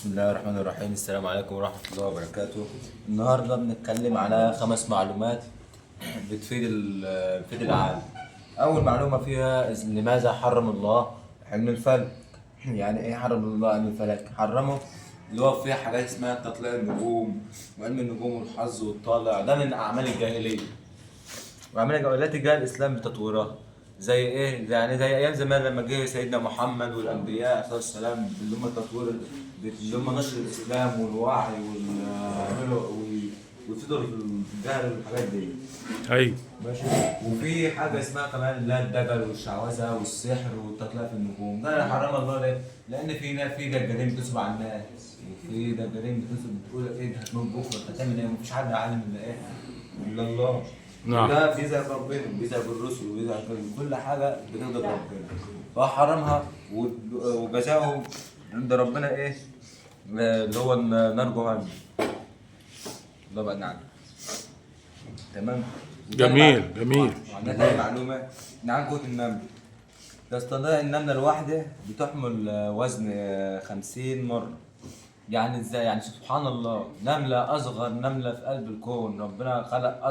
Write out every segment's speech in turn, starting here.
بسم الله الرحمن الرحيم. السلام عليكم ورحمة الله وبركاته. النهاردة بنتكلم على 5 معلومات بتفيد العالم. أول معلومة فيها لماذا حرم الله علم الفلك؟ يعني إيه حرم الله علم الفلك؟ حرمه اللي هو فيه حاجات اسمها تطلع النجوم وعلم النجوم والحظ والطالع، ده من أعمال الجاهلية. وأعمال الجاهلية التي جاء الإسلام بتطويرها. زي ايه؟ يعني زي ايام زمان لما جه سيدنا محمد والانبياء عليه السلام، اللي هم تطوير، اللي هم نشر الاسلام والوعي ويفيدوا الجهل والحاجات دي. ايوه ماشي. وفي حاجة اسمها كمان اللي هي الدجل والشعوذة والسحر والتطلع في النجوم، ده حرام الله ليه؟ لان في ناس، في دجالين بتنصب على الناس، وفي دجالين بتنصب بتقول ايه ده هتموت بكره، هتعمل ايه؟ مفيش حد عالم الا ايه؟ الا الله. نعم. ده بيزعل ربنا، بيزعل بالرسل، وبيزعل كل حاجة بتغضب ربنا، فحرمها وجزاؤه عند ربنا ايه؟ اللي هو نار جهنم. الله بقى نعم. تمام. جميل جميل. وعندنا تاني معلومة إن عن قوة النمل. تستطيع النملة الواحدة بتحمل وزن 50 مرة. يعني ازاي؟ يعني سبحان الله، نملة، أصغر نملة في قلب الكون، ربنا خلق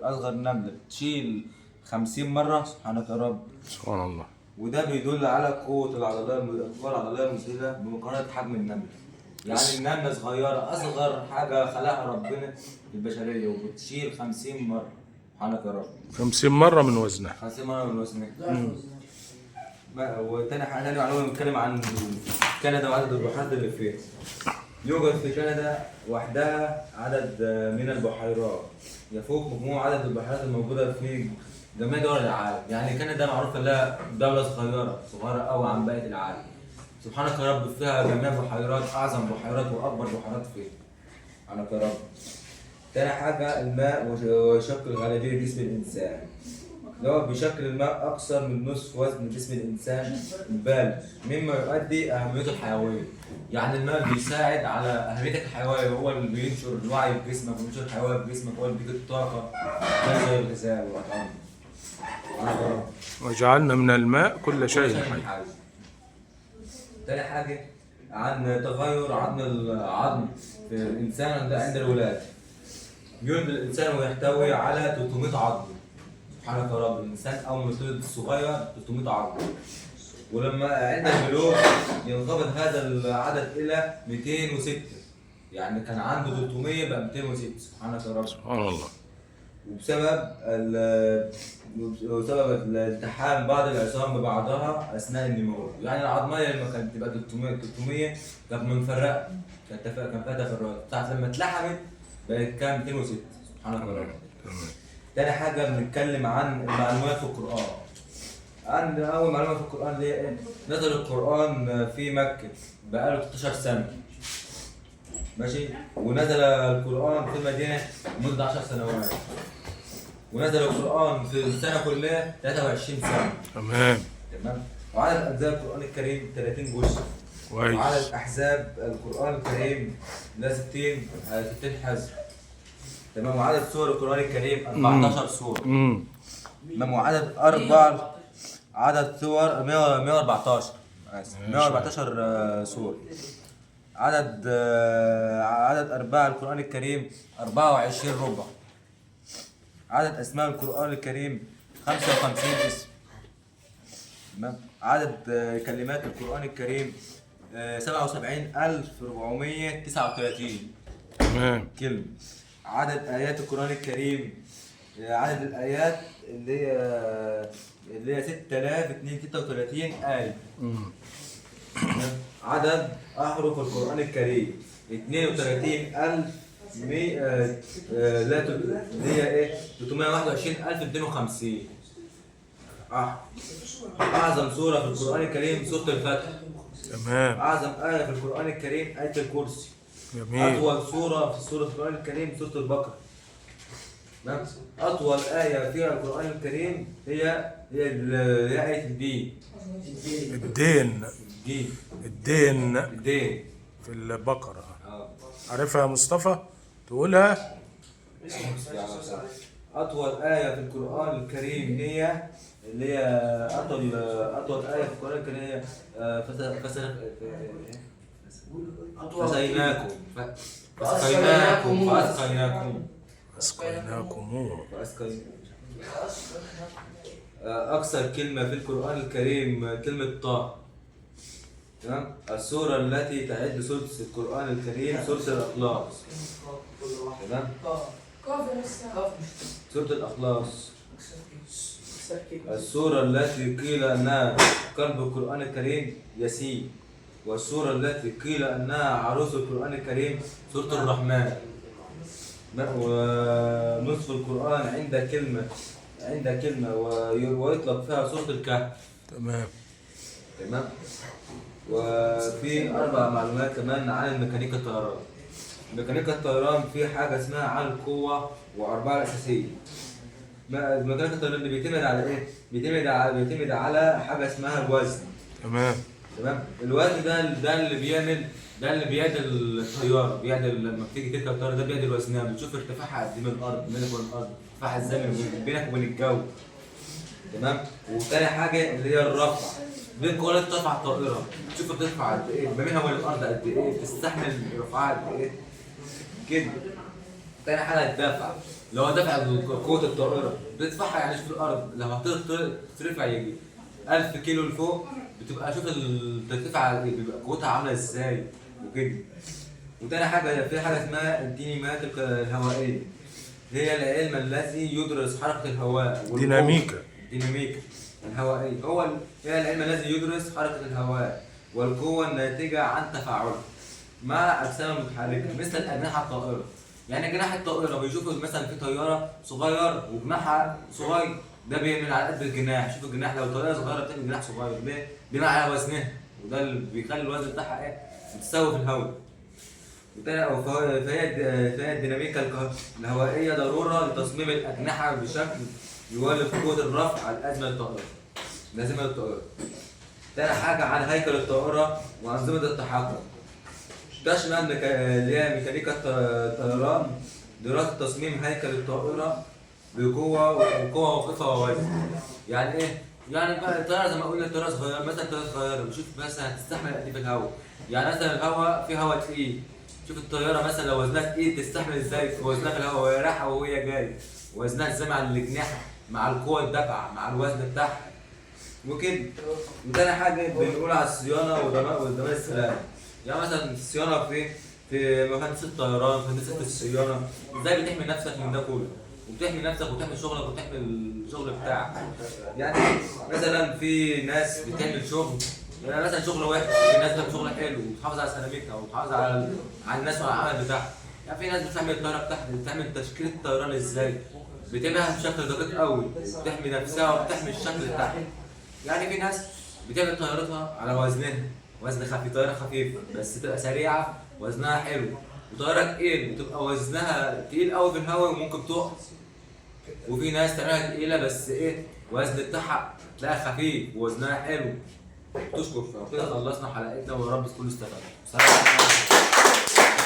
أصغر نملة تشيل 50 مرة. سبحانك يا رب. سبحان الله. وده بيدل على قوة العضلية، القوة العضلية المذهلة بمقارنة حجم النملة. يعني النملة صغيرة، أصغر حاجة خلقها ربنا للبشرية، وبتشيل 50 مرة. سبحانك يا رب. 50 مرة من وزنها. 50 مرة من وزنها. وتاني حاجة، تاني معلومة بنتكلم عن كندا وعدد البحيرات اللي فيها. يوجد في كندا وحدها عدد من البحيرات يفوق مجموع عدد البحيرات الموجودة في جميع دول العالم. يعني كندا معروفة إنها دولة صغيرة، صغيرة أوي عن باقي العالم. سبحانك يا رب، فيها جميع بحيرات، أعظم بحيرات وأكبر بحيرات فيها. سبحانك يا رب. تاني حاجة الماء ويشكل غالبية جسم الإنسان. اللي هو بيشكل الماء أكثر من نصف وزن جسم الإنسان البالغ، مما يؤدي أهميته الحيوية. يعني الماء بيساعد على أهميتك الحيوية، هو اللي بينشر الوعي في جسمك وبينشر الحيوية في جسمك، هو اللي بيديك الطاقة، ده زي الغذاء والأطعمة. سبحانك يا رب. وجعلنا من الماء كل شيء حي. حي. تاني حاجة عن تغير عظم العظم في الإنسان عند الولادة. يولد الإنسان ويحتوي على 300 عظم. سبحانك يا رب، الإنسان أول ما يتولد الصغير 300 عظم، ولما عند البلوغ ينخفض هذا العدد إلى 206. يعني كان عنده 300 بقى 206. سبحانك يا رب. سبحان الله. وبسبب التحام بعض العظام ببعضها اثناء النمو. يعني العظميه لما كانت تبقى 300 كانت منفرقه، كان فيها تفرقات، ساعة لما اتلحمت بقت كام؟ 206. سبحانك يا رب. تاني حاجة بنتكلم عن المعلومات في القران. عند اول معلومة في القران اللي هي ايه؟ نزل القران في مكة بقاله 13 سنة. ماشي. ونزل القران في المدينة لمدة 10 سنوات. ونزل القرآن في السنة كلها 23 سنة. تمام. تمام. وعدد أجزاء القرآن الكريم 30 جزء. كويس. وعدد أحزاب القرآن الكريم لا 60 حزب. تمام. وعدد سور القرآن الكريم 14 سورة. تمام. وعدد عدد سور 114، 114 سورة. عدد أرباع القرآن الكريم 24 ربع. عدد أسماء القرآن الكريم 55 اسم. تمام. عدد كلمات القرآن الكريم 77,439 تمام. كلمة. عدد آيات القرآن الكريم، عدد الآيات اللي هي 6236 آية. تمام. عدد أحرف القرآن الكريم 32,000 لا اللي هي ايه 321,250. أعظم سورة في القرآن الكريم سورة الفتح. تمام. أعظم آية في القرآن الكريم آية الكرسي. جميل. أطول سورة في سورة القرآن الكريم سورة البقرة. تمام. أطول آية فيها القرآن الكريم هي آية الدين. الدين. الدين. الدين. الدين في البقرة. عارفها يا مصطفى؟ تقولها؟ أطول آية في القرآن الكريم هي اللي هي أطول آية في القرآن الكريم هي فسر فسيناكم فأسقيناكم فأسقيناكم أسقيناكموه. فأسقيناكم. أكثر كلمة في القرآن الكريم كلمة طه. تمام. السورة التي تعد ثلث القرآن الكريم سورة الإخلاص. تمام. سورة الإخلاص. السورة التي قيل أنها قلب القرآن الكريم ياسين. والسورة التي قيل أنها عروس القرآن الكريم سورة الرحمن. ونصف القرآن عند كلمة ويطلق فيها سورة الكهف. تمام. تمام. وفي 4 معلومات كمان عن ميكانيكا الطيران. ميكانيكا الطيران في حاجة اسمها عن القوة وأربعة الأساسية. ميكانيكا الطيران اللي بيعتمد على إيه؟ بيعتمد على حاجة اسمها الوزن. تمام. تمام. الوزن ده اللي بيعمل، ده اللي بيعدل الطيارة، بيعدل لما بتيجي تركب الطيارة ده بيعدل وزنها، بتشوف ارتفاعها قد إيه من الأرض، بينك وبين الأرض، ارتفاعها إزاي بينك وبين الجو. تمام. وتاني حاجة اللي هي الرفع، بين قوة ترفع الطائرة، تشوف بترفع قد إيه، ما بينها وبين الأرض قد إيه، بتستحمل رفعها قد إيه كده. تاني حاجة الدفع، اللي هو دفع قوة الطائرة، بتدفعها يعني شوف الأرض لما ترفع يجي 1000 كيلو لفوق، بتبقى شوف بترتفع على إيه، بيبقى قوتها عاملة إزاي وكده. وتاني حاجة في حاجة اسمها الديناميكا الهوائية، هي العلم الذي يدرس حركة الهواء والقوة. ديناميكا. الديناميكا الهوائية هي العلم الذي يدرس حركة الهواء والقوة الناتجة عن تفاعله مع أجسام متحركة مثل الأجنحة الطائرة. يعني جناح الطائرة بيشوفوا مثلا في طيارة صغير وجناحها صغير، ده بيعمل على قد الجناح. شوف الجناح لو طيارة صغيرة بتعمل جناح صغير، ليه؟ بناء على وزنها، وده اللي بيخلي الوزن بتاعها إيه؟ متساوي في الهواء. فهي الديناميكا الهوائية ضرورة لتصميم الأجنحة بشكل يولد قوة الرفع على الأزمة الطائرة، لازمة الطائرة. تاني حاجة عن هيكل الطائرة وأنظمة التحكم، تشمل اللي هي ميكانيكا الطيران، دراسة تصميم هيكل الطائرة بقوة وقوة وقفة ووزن. يعني إيه؟ يعني بقى الطيارة زي ما قلنا الطيارة صغيرة، مثلا الطيارة صغيرة بشوف مثلا هتستحمل قد إيه في الهواء. يعني مثلا الهواء في هواء تقيل، شوف الطيارة مثلا لو وزنها تقيل تستحمل إزاي وزنها في الهواء وهي رايحة وهي جاية، وزنها إزاي مع الأجنحة مع القوة الدافعة مع الوزن بتاعها وكده. وتاني حاجة بنقول على الصيانة وضمان السلامة. يعني مثلا الصيانة في مهندس الطيران، في هندسة الصيانة، ازاي بتحمي نفسك من ده كله، وبتحمي نفسك وبتحمي شغلك وبتحمي الشغل بتاعك. يعني مثلا في ناس بتعمل شغل، يعني مثلا شغل وحش، في ناس بتعمل شغل حلو وبتحافظ على سلامتها وبتحافظ على الناس وعلى العمل بتاعها. يعني في ناس بتعمل الطيارة بتاعها، بتعمل تشكيل الطيران ازاي، بتعملها بشكل دقيق قوي، بتحمي نفسها وبتحمي الشكل بتاعها. يعني في ناس بتعمل طيارتها على وزنها، وزن خفيف، طيارة خفيفة بس تبقى سريعة وزنها حلو، وطيارة تقيل بتبقى وزنها تقيل قوي في الهواء وممكن تقع. وفي ناس تعملها تقيلة بس ايه وزن بتاعها تلاقيها خفيف ووزنها حلو. تشكر. فكده خلصنا حلقتنا ويا رب تكونوا استفدتوا. سلام.